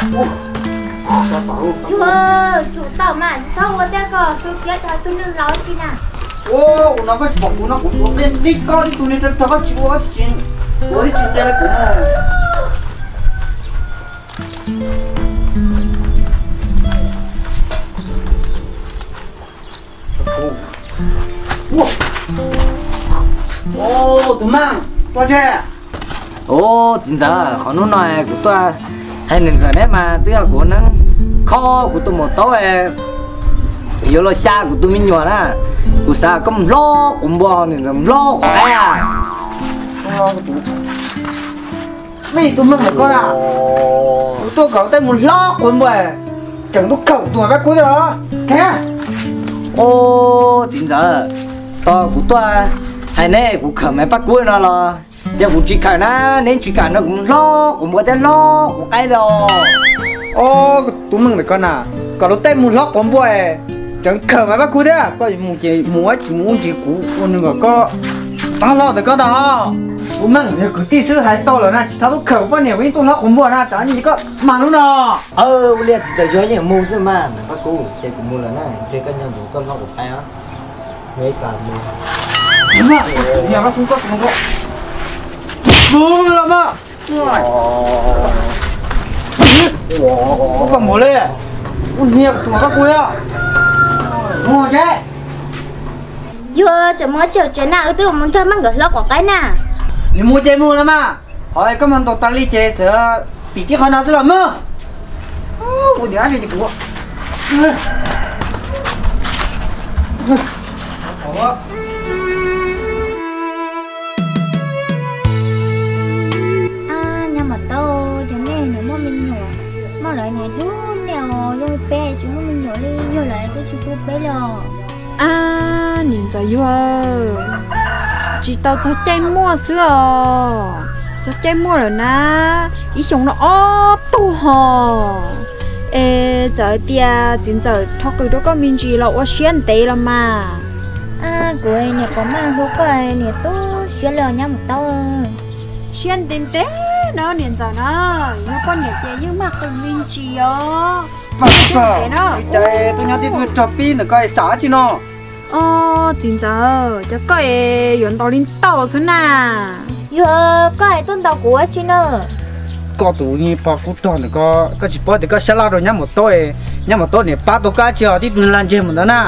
Yuav tsum tau mas txhob ua tej ko, xu siab rau tus neeg laus tsi na. Ua no koj tsis pom kuv no kuv tuav neb koj ib tug neeg rau koj tsis ua tsis, ua tsis nqe kuv no. Tus meej, ua tse. Ua txiv ntxawm, qhov hnub no kuv tuaj hais niam ntxawm neb mas twb yog kuv neeb khob kuv tus maum taub yuav los xya kuv tus me nyuam na. Kuv xav koj mus hlob quav npua, niam ntxawm hlob quav qaib. Mej tus meej ntawm koj na, kuv tuaj kom tej mus hlob quav npua, tseem tuaj khawm tus mas pab kub thiab los? Ua txiv ntxawm, tos kuv tuaj hais neb kuv khawm mas pab kub no los? Yog kuv tsis khawm na, neb tsis kam no kuv hlob quav npua thiab hlob quav qaib li os. Tus meej ntawm koj na, kom luag tej mus hlob quav npua, tseem khawm mas pab kub thiab. Koj mus ces mus, tsis mus ntsis kuv ua nws kom koj txhob hlob ntawm koj ntag. Tus meej, yog kwv tij xwb hais tau lawm na, tsis txhob tuaj khawm poj niam, kuv yeej tuaj hlob quav npua na, tsam ntsis koj mag lub no. Ua li txiv ntxawm yuav yeej mus xwb mas, pab kub ces kuv mus lawm na, ntshe koj nyob ntawd koj hlob quav qaib os. Mus ib tas mus. Mus los mas. Ua koj mus li, ua niag tus koj kuv yog mus tsev. Yog tseem mus tsis tsev na, wb twb mus nrog meej nkawd hlob quav qaib na. Nws mus ces mus los mas, qhov koj mas ntaus tas li ces txawm tim tib qhov no xwb los mas. Ua niag dab tsi ces kuv Ab, nyab Maum Taub, yog nej niam muaj me nyuam, muaj lawv niam hlub nej os, yog peb tsis muaj me nyuam li, yog lawv twb tsis hlub peb li os. Ab, niam ntxawm yug, tsis tau txog caij muaj xwb os, txog caij muaj lawm na, ib xyoos no ob tug hos. Es txawm tias txiv ntxawm rho qws rau koj me ntsis los ua siab ntev los mas. Kuv niam puas maj hlub koj niam tu siab li nyab Maum Taub. Siab ntev ntev no niam ntxawm na, yog poj niam ces yeej maj qws me ntsis os. Paj, cas tuaj nyob tib tug rog pib ntawm koj xav dab tsi no? Os, txiv ntxawm, cov koj es yuav ntaus li ntau xwb na. Yog koj es tuaj ntaus kuv ua tsi na? Koj tus niag pog kub rog ntawm koj, koj tsis paub tias koj sab laj rau nyab Maum Taub, nyab Maum Taub niam pab tau koj dab tsi os, tib tug lag ntseg mus ntawd na.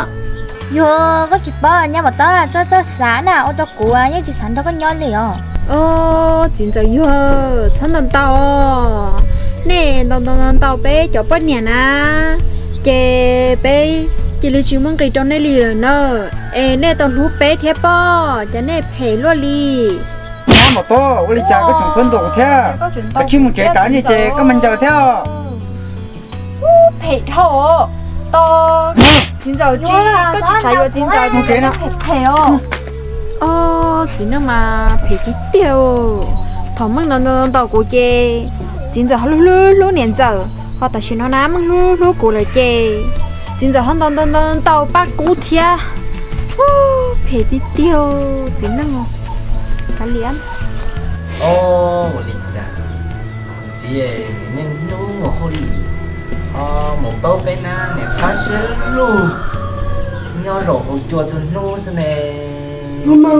Yog koj tsis paub, nyab Maum Taub txhob txhob xav na, ua rau kuv yeej tsis xav nrog koj nyob li os. Os, txiv ntxawm yug, txhob ntaus ntaus, nej ntaus ntaus ntaus peb cov poj niam na, ces peb cia li tsis muaj nqis rau nej li lawm na. Es nej tau hlub peb thiab pob, cas nej phem luaj li. Nyab Maum Taub, ua li cas koj tseem tuaj ntaus kuv thiab? Koj tsis mus tsev tas ces koj mas ncaws thiab. Phem dhau. Tos, txiv ntxawm tsis, koj tsis xav yuav txiv ntxawm mus tsev no. Phem os. Os, txiv neej mas phem tiag tiag. Thaum Meej ntaus ntaus kuv ces txiv ntxawm ho hlub hlub niam ntxawm, ho tam sim no na Meej hlub hlub kuv lawm ces txiv ntxawm ho ntaus ntaus ntaus ntaus pab kub thiab. Phem tiag tiag txiv neej. Kav liam. Ua li cas txiv niaj hnub ua hauj lwm, ho mus paub peb na niam qab siab lug, nyob zaum haus cua txhua hnub xwb ne. Tus Meej,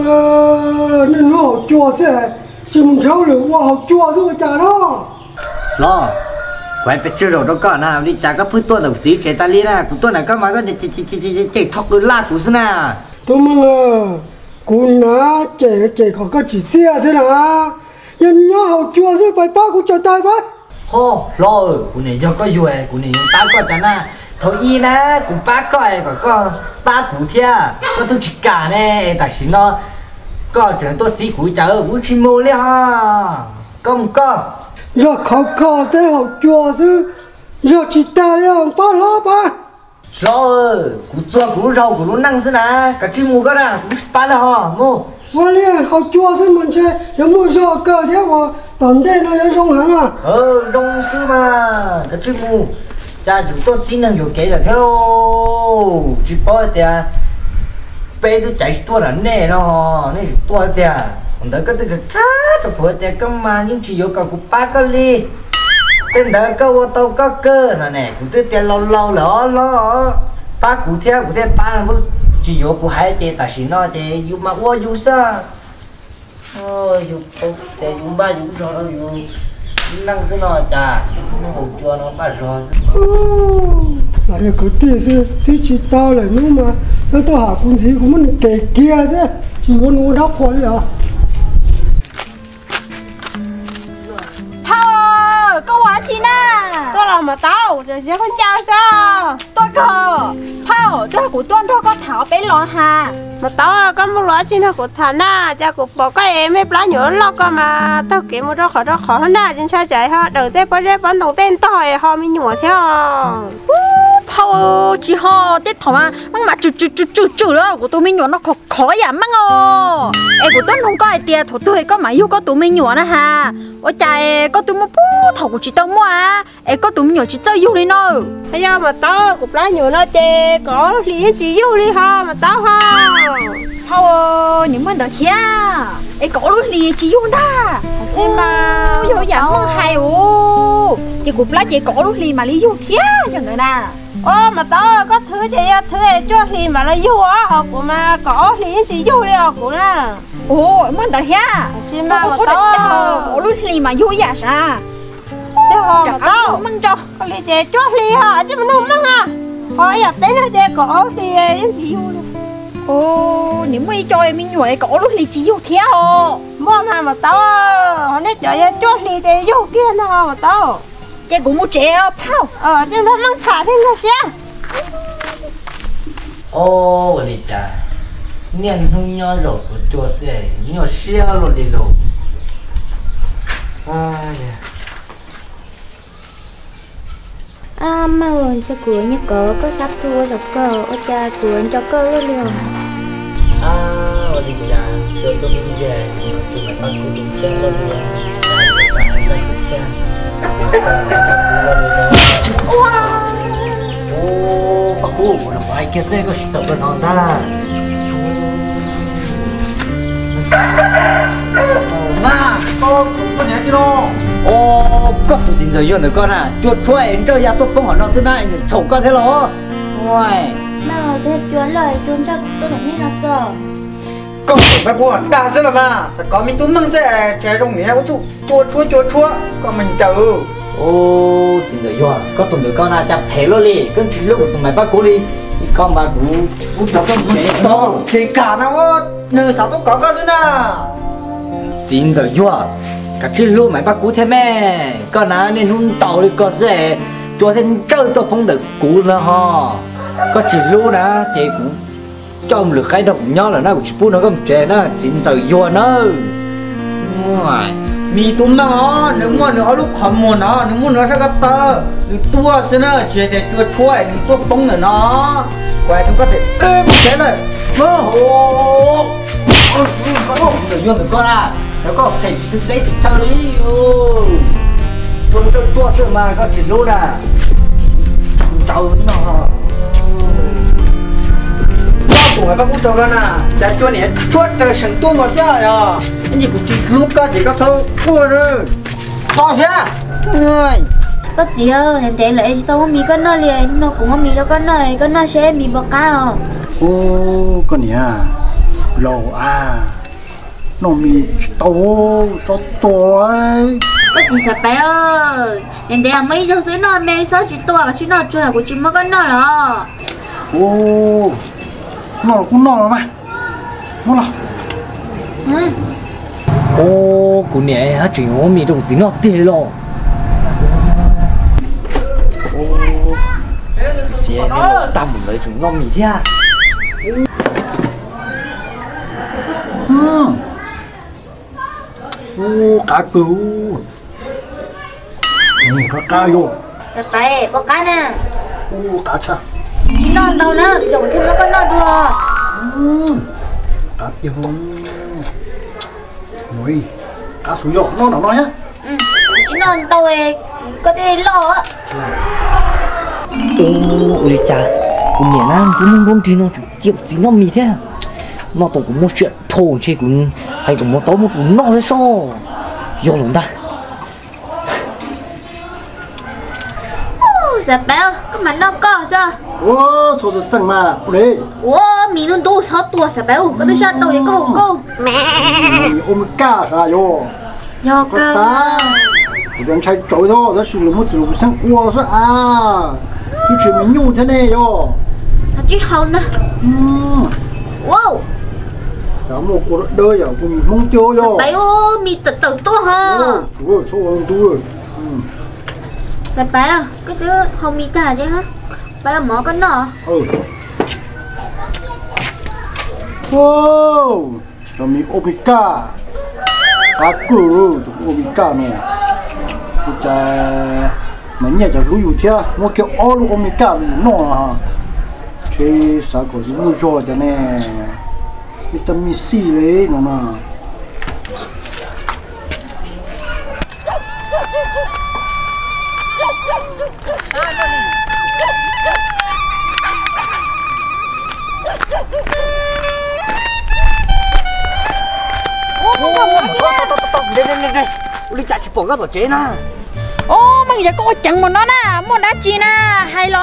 niaj hnub haus cua xwb, tsis mus nrhiav hauj lwm ua haus cua xwb ua cas no? Los, kuv hais pes tsawg zaum rau koj na, ua li cas koj pheej tuaj ntawm kuv txiv tsev tas li na? Kuv tuaj ntawm koj mas koj cem rho qws laj kuv xwb na. Tus Meej, kuv hnav cem cem kom koj tsim txiaj xwb na. Yog nyob haus cua xwb pais pab kuv tsaws tais pab. Ho, hlob, kuv niam yog koj yuag kuv niam yuav pab koj cas na. Thaum ub na kuv pab koj kom koj pab kuv thiab koj twb tsis kam ne, es tam sim no koj tseem tuaj txib kuv cas kuv tsis mus li ho. Koj mus koj. Yog khov kho thiab haus cua xwb, yog tsis tag li pab hlob pab. Hlob, kuv txuag kuv lub zog kuv lub neej xwb na, kav tsij mus koj na, kuv tsis pab li ho mus. Ua li haus cua xwb mas ntshe yuav muaj zog kawg thiab uas tom ntej no yuav zoo heev. Zoo xwb mas kav tsij mus, cas tseem tuaj txib neeg yuam kev lawm thiab lauj. Tsis paub hais tias peb twb caiv tsis tuaj nram nej no, nej tseem tuaj tiag. Thaum ntawd koj twb khab khab rau kuv tias koj mas yeej tsis yuav kom kuv pab koj li. Tej ntawd koj ua tau koj kawg no ne, kuv twb tias laus laus lawm os hlob. Pab kuv thiab kuv thiaj pab, tsis yuav kuv hais ces tam sim no ces yus mas ua yus xwb. Yus ces yus npaj yus zog rau yus neej xwb no cas, hnub haus cua no npaj zog xwb. Lam yog kwv tij xwb txib tsis tau lawm hnub mas nws tuaj ham kuv ntxiv kuv muab nws kem kiag xwb, tsis yuav nws ua dab qhuas li os. Phauj, koj ua dab tsi na? Tuaj los mas tau, ziav khaub ncaws xwb. Tuaj koj, phauj, twb yog kuv tuaj nrog koj tham peb los has. Mas tau, koj muaj lus dab tsi nrog kuv tham na? Cas kuv pom koj es me plab nyuam loj ko mas taug kev mus rau qhov rau qhov na, tsis ntshai tsam ho daws tej pob zeb pob ntoo tej ntog es ho me nyuam thiab. Phauj, tsis ho, tej thaum mas meej mas tsw tsw tsw tsw lawm, kuv tus me nyuam no khov khov yam meej os. Es kuv tuaj nug koj hais tias thaum twg koj mam yug koj tus me nyuam na has? Ua cas koj twb muaj puag thaum kuv tsis tau muaj, es koj tus me nyuam tsis txawj yug li no? Yog mas tau, kuv plab nyuam no ces kaum ob lub hlis yeej tsis yug li ho mas tau ho. Phauj, nws muaj ntawd thiab, es kaum ob lub hlis tsis yug ntag. Yog yam meej hais os, ces kuv plab ces kaum ob lub hlis mam li yug thiab yog ntawd na. Os mas tau, koj thwv ces yog thwv cuaj hlis mam li yug os, ho kuv mas kaum ob hlis yeej tsis yug li os kuv na. Ua muaj ntawd thiab, kaum ob lub hlis mas yug ib yam sav. Tej ho mas tau, meej tso. Koj li ces cuaj hlis ho tsis muaj nug meej a, ho ib yam peb no ces kaum ob hlis yeej tsis yug li. Nws muaj ib co me nyuam kaum ob lub hlis tsis yug thiab os. Muaj mas mas tau, ho nej cov yog cuaj hlis ces yug kiag no mas tau. Ces kuv mus tsev os phauj. Ces nrog meej tham thiab nkag siab. Ua li cas niaj hnub nyob zaum xuav cua xwb nyuaj siab luaj li lauj. Ab, meej, ntshe kuv yuav nyiag kov koj sab plhu ua zaum kawg, ua cas kuv yuav nco koj luaj li os. Ua li cas cua tuaj me ntsis, tsis mam pab kuv tus thiab luaj li, xav zaj kuv thiab. Pab kuv, kuv los hais kiag xwb koj tsis tawm tuaj no ntag. Mas, koj tus niam tij no. Os, koj tus txiv ntxawm Yuag ntawm koj na, cua tshuab es ntsawj ya tuaj poob hauv no xwb na, nws txhaum koj thiab los? Mas, cua loj cua ntsawj tuaj tom nej no xwb. Koj tus pab kuv dag xwb los mas, xav kov me tub meej xwb, tsis zoo niam ua txuj cua tshuab cua tshuab, koj mas ncaws. Txiv ntxawm Yuag, koj tus ntawm koj na cas phem luaj li, koj tsis hlub kuv tus Maiv Paj Kub li. Koj mas kuv tsis pub rau koj mus tsev tau. Tsis kam na, nws xav tuaj kov koj xwb na. Txiv ntxawm Yuag, kav tsij hlub Maiv Paj Kub thiab me. Koj na niaj hnub ntaus li koj xwb es cua thiaj ntsawj tuaj poob ntawm kuv no ho. Koj tsis hlub na ces kuv coj lwm qaib nrog kuv nyob lawm na, kuv tsis pub nrog koj mus tsev na, txiv ntxawm Yuag nawb. Me tub meej os, nws muaj nws ob lub qhov muag no, nws muaj nws ob sab ko taw, nws tuaj xwb na, tsis hais tias cua tshuab nws tuaj poob ntawm no. Kuv hais rau koj tias koj mus tsev lawm. Txiv ntxawm Yuag ntawm koj na, koj phem tsis xwm teb tsis chaw li. Tuaj ntsawj tuaj xwb mas koj tsis hlub na. Ntsawj no. Koj tus Maiv Paj Kub rau koj na, cas cua niam tshuab raws seem tuaj nkaus xwb yog. Ib ntsis kuv tsis hlub koj ces koj txhob quaj. Koj siab. Koj txiv, ntev lawm es tsis tau muab mis koj noj li, no kuv muab mis rau koj noj, koj noj seb mis puas qab os. Ub, koj niam, laus a, noj mis tsis tau, xob tua. Koj txiv Xav Paiv, ntev ntev muaj ib zaug xwb noj me xob tsis tua, koj tsis noj tsuag kuv tsis muab koj noj los. Ub, noj los kuj noj los mas. Muab los. Ub, kuv niam haj tseem yuav muab mis rau kuv txiv noj tiag li los. Ub, txiv, tag mus lawv tseem noj mis thiab. Ub, qab kawg. Qab qab yom. Xav Paiv, puas qab na? Ub, qab tshaj. Tsis noj ntau na, zaum thiaj muab koj noj dua. Qab tiag. Qab xus yom, noj nram no thiab. Tsis noj ntau, koj thiaj loj. Ub, ua li cas kuv niam na nrub nrub nrig no tseem cia kuv txiv noj mis thiab. Noj tau kuv muaj siab dhau ntshe kuv hais kom muab tau muab kuv noj thiab sob. Yog lawm ntag. Xav Paiv, koj mas noj koj xwb. Ua, txhob txeej mas ua li. Ua, mis ntub ntub txhob tua Xav Paiv, koj twb sab rau es koj haus koj. Ua me kaj sav yog. Yog koj tas. Kuv cov ntshai tsawv xwb tab sis lus muaj txiv lus xeeb ua xwb a. Twb tsis me nyuj thiab ne yog. Tsis haus ntag. Ua, cas muaj kua dawb yam kuv mis Hmoob tiag yog. Paiv, mis tawm tawm tuaj ho. Tsuav txhob ua ntub. Xav Paiv, koj twb haus mis tag ces Paiv ua mov koj noj. Cov mis ua me kaj, qab kawg, tus ua me kaj no. Ua cas mas nyiaj cov hlub yus thiab, muab kiag ob lub ua me kaj rau yus noj. Ntshe xav kom yus muaj zog cas ne, vitamin C li no na. Ua li cas tsis pom koj tom tsev na? Ub, Meej, yog koj ua ceev mus no na, muaj dab tsi na, hais los.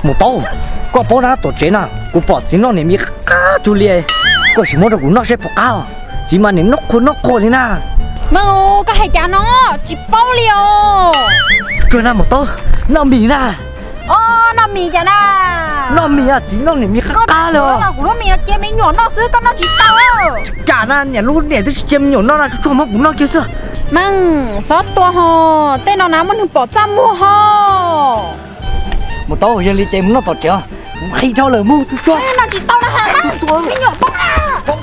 Mus Taub, koj paub na, tom tsev na kuv pom txiv noj niam mis qab tug li, koj sim muab rau kuv noj seb puas qab. Txiv mas niam noj qhuav noj qhuav li na. Meej, koj hais cas no, tsis paub li os. Tsuag na Mus Taub, noj mis na. Noj mis cas na? Noj mis, txiv noj niam mis qab qab li os. Kuv lub mis cia me nyuam noj xwb, koj noj tsis tau. Tsis kam na, niam lub niam twb tsis cia me nyuam noj na, tsuag tsuag muab kuv noj kiag xwb. Meej, txhob tua ho, tej no na muaj neeg pom txaj muag ho. Mus Taub, yog li ces mus noj tom tsev os, kuv qhib dhau lawm, mus tsuag tsuag. Noj tsis tau na, me nyuam poob na. Cov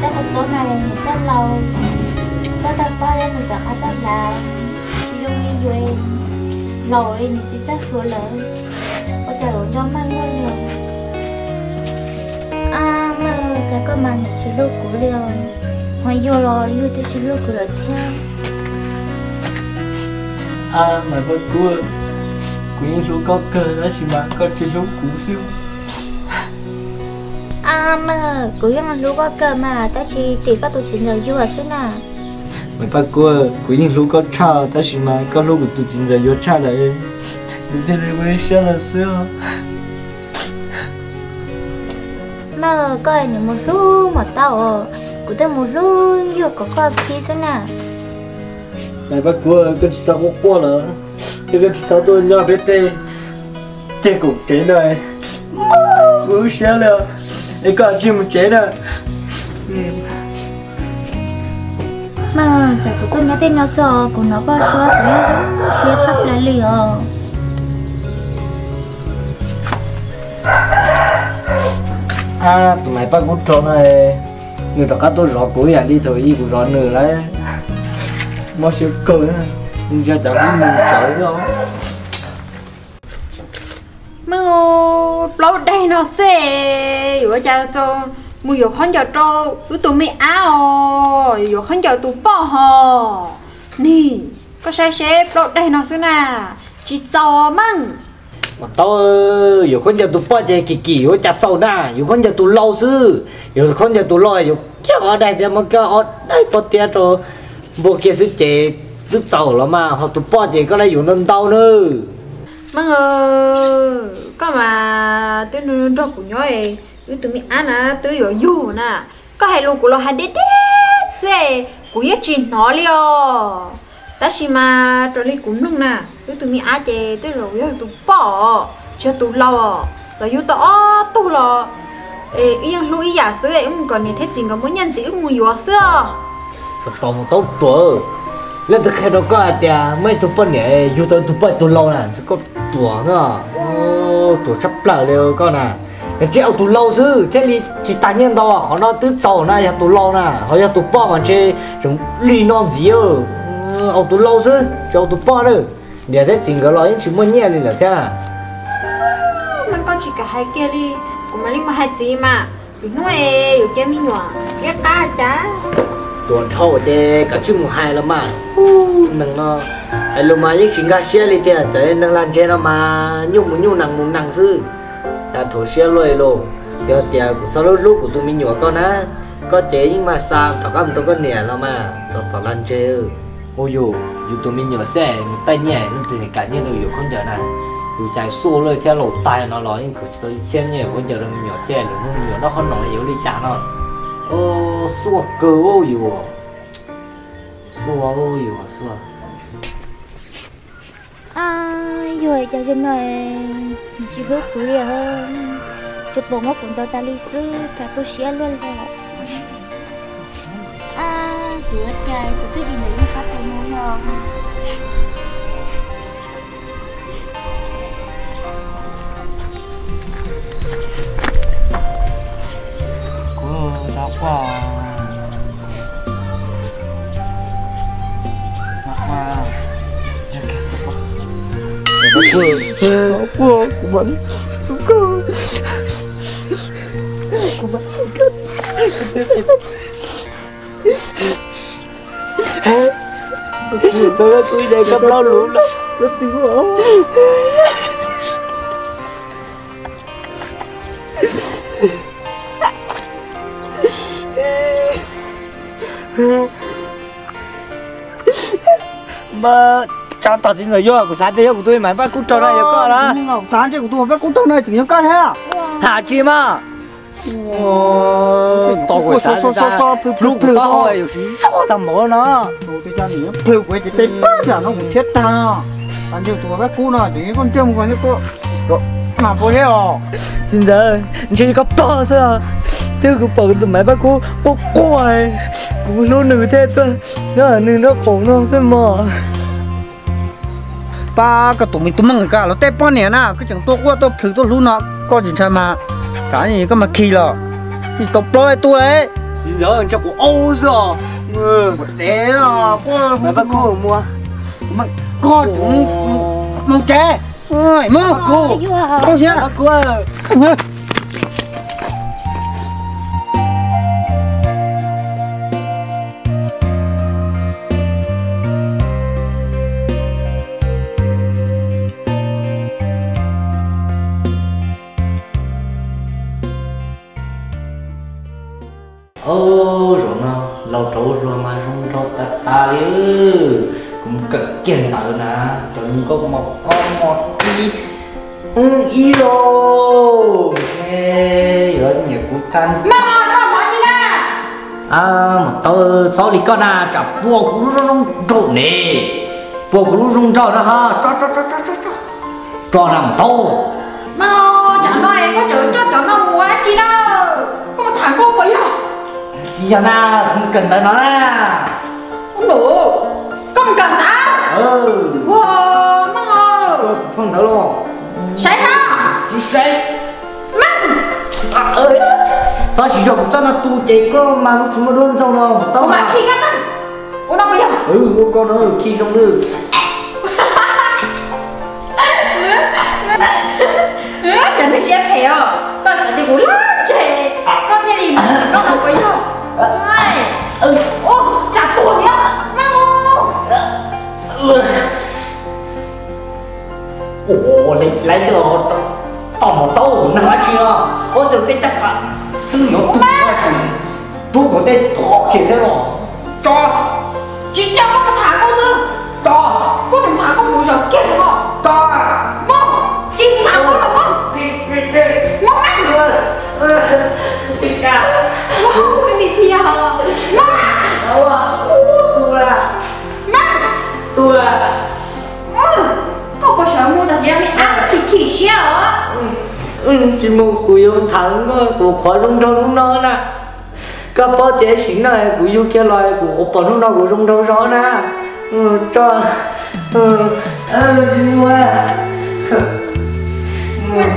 tauj qhov txob no nws txawj laus, txawj tau pob thiab nws rov qab txawj hlav, tsis zoo li yus laus nws txiv txawj hluas lawm. Ua cas yuav nco Meej luaj li? Ab Meej, cas koj mas niam tsis hlub kuv li os, ho yug los yug twb tsis hlub kuv lawm thiab. Ab Maiv Paj Kub, kuv yeej hlub koj kawg tab sis mas koj tsis hlub kuv xwb. Ab Meej, kuv yeej hlub koj kawg mas tab sis tim koj tus txiv ntxawm yuag xwb na. Maiv Paj Kub, kuv yeej hlub koj tshaj tab sis mas koj hlub kuv tus txiv ntxawm yuag tshaj lawm, kuv thiaj li ua ib siab lawm xwb. Meej, koj niam mus hlub Maiv Taub os, kuv twb mus hlub yuag kom koj khib xwb na. Maiv Paj Kub, koj tsis xav quaj quaj lawm, thiab koj tsis xav tuaj nyob peb tej ceg kaum kev na, kuv lub siab li, es koj tsis mus tsev na. Meej, tsam kuv tuaj nyob tej no xwb os, kuv hnov koj suab kuv yeej tu siab tshaj plaws li os. Ab, tus Maiv Paj Kub rog no, nws rov qab tuaj zov kuv ib yam li thaum ub kuv zov nws lawm. Mob siab kawg, ntsia cov lub nus tsawv xwb os. Meej, plaub daig no xwb yuav ua cas tau mus yuav khaub ncaws rau wb tus me ab os, yuav khaub ncaws tus poj hos. Nig, koj saib seb plaub daig no xwb na, tsis txaus Meej. Mas tau, yuav khaub ncaws tus poj ces kim kim yuav ua cas txaus na, yuav khaub ncaws tus lau xwb, yuav khaub ncaws tus lau yuav kiag ob daig thiab muab kiag ob daig pob tiab rau npua kiag xwb ces twb txaus los mas, ho tus poj ces koj laj yuav ntau ntau nawb. Meej, koj mas twb nrog kuv nyob, wb tus me ab na twb yuav yug na, koj hais lus kuv los hais deb deb xwb, kuv yeej tsis hnov li os. Tab sis mas raws li kuv mloog na, wb tus me ab ces tej zaum yog tus poj, tsis yog tus lau. Txawm yug tau ob tug los wb yeej hlub ib yam xwb, wb mus kom niam thiab txiv nkawd muab nyiaj ntxiv wb mus yuav xwb os. Tau mus taub ruam, leej twg qhia rau koj hais tias muaj ib tug poj niam yug tau tus poj tus lau na, koj ruam na, ruam tshaj plaws li koj na. Ntshe au tus lau xwb thiaj li tsis tag nyiaj ntau, qhov no twb txaus na, yog tus lau na, ho yog tus poj mas ntshe tseem li no ntxiv. Au tus lau xwb, tsis au tus poj na. Niam thiab txiv nkawd los yeej tsis muaj nyiaj li lawm thiab. Koj tsis kam hais kiag li, kuv mam li mus hais txiv mas, lwm hnub yuav cia me nyuam liab qab cas. Ruam dhau ces kav tsij mus hais los mas, neeg no. Hais lus mas yeej tsis nkag siab li tiag, cov neeg lag ntseg no mas nyuj mus nyuj, nees mus nees xwb. Cas rhuav siab luaj li lauj. Yog tias kuv txhob hlub hlub kuv tus me nyuam koj na, koj ces yeej mag xa rov qab mus rau koj niam los mas txog tom lag ntseg. Ua yus, yus tus me nyuam xwb mus taij nyiaj leej twg kam nyiaj rau yus khaub ncaws na. Yus cas xuaj luaj thiab, laus tag no los yeej khwv tsis tau ib txhiab nyiaj khaub ncaws rau me nyuam thiab, lwm hnub me nyuam noj qhob noom yuav li cas no. Xuaj kawg yus, xuaj yus xuaj. Ab, yog cas zaum no tsis hlub kuv li, tsuas pom muab kuv ntaus tas li xwb, cas tu siab luaj li. Ab, kuv yuav cas kuv twb dim ntawm lub sab tes mus no. Kuv tau quaj, tau quaj, tau quaj, kuv mas, kuv mas, kuv ib daim kab plaub luv lawm. Mas tso tom txiv ntxawm yuav, kuv xav tias yog kuv tus Maiv Paj Kub raug na, yog koj na. Xav tias kuv tus Maiv Paj Kub raug na, tseem yog koj thiab. Tham tsis mas. Tau kuv xav hlub kuv taub hau yuav siv zog tag npaum no. Plhws kuv ces tes pab nram no kuv thiab tag. Ntshe tus Maiv Paj Kub no ces koj ntiag mus thiab koj mas pua thiab os. Txiv ntxawm, ntshe koj ploj xwb. Twb kuv pom kuv tus Maiv Paj Kub quaj quaj, kuv hlub nws thiaj tuaj nyob nws nraub qaum no xwb mog. Pab koj tus me tub meej, koj los tej poj niam na koj tseem tuaj quaj tuaj plhws tuaj hlub no, koj tsis ntshai mas, kav koj mas khi los, tsis tau plaub tuaj li. Txiv ntxawm, ntshe kuv aub xwb os. Dev os, Maiv Paj Kub mus, koj mus tsev, mus, tau siab. Ub, zaum no laus rau ua luag mas zoo nraug tas tas li. Kuv mus kawm kiag ntawv na, cov nkauj mos ob mos ib, ib los ntshe yuav nyiam kuv tag. Mas tau, txhob li koj na, tsam pua kuv lub zoo zoo nraug ne, pua kuv lub zoo nraug no ho. Tso, tso, tso, tso, tso, tso na mas tau. Mas tsam no es koj tseem coj cov no mus ua dab tsi na? Koj mus tham nkauj puas yog? Tsis yog na, kuv mus kawm ntawv no na. Ub, koj mus kawm ntawv? Ua, Meej, phau ntawv los? Saib na. Tsis saib. Meej, txhob siv zog kuv txoj no tu ces koj mas kuv tsis muaj duab ntxaug no. Tau mas khi koj na. Ua no puas yog? Ua koj no khi zoo lawm. Cov neeg siab phem os, koj xav tias kuv laj ntseg koj thiaj li mus kawm ntawv no puas yog? Ua, tsam tuag li os, Meej. Ua, hle tsis laib tej los tom mos taub neeg dab tsi no, ua tus tej caj pas twb yuav tu, rub kuv tej thov kiag thiab los. Tso. Tsis tso, koj tham koj xwb. Tso. Koj tseem tham koj mus zom kiag los. Tso. Mus, tsis tham koj los mus. Mus, Meej. Mus, Meej, thiaj os. Mus, Meej. Koj puas sawv mus tag, cia li ab tsis chim siab os. Tsis mus, kuv yuav tham koj tus qhov zoo nraug hnub no na. Koj paub tias sim neej kuv yug kiag los kuv ua pom hnub no kuv zoo nraug zog na. Tso, tsis mus.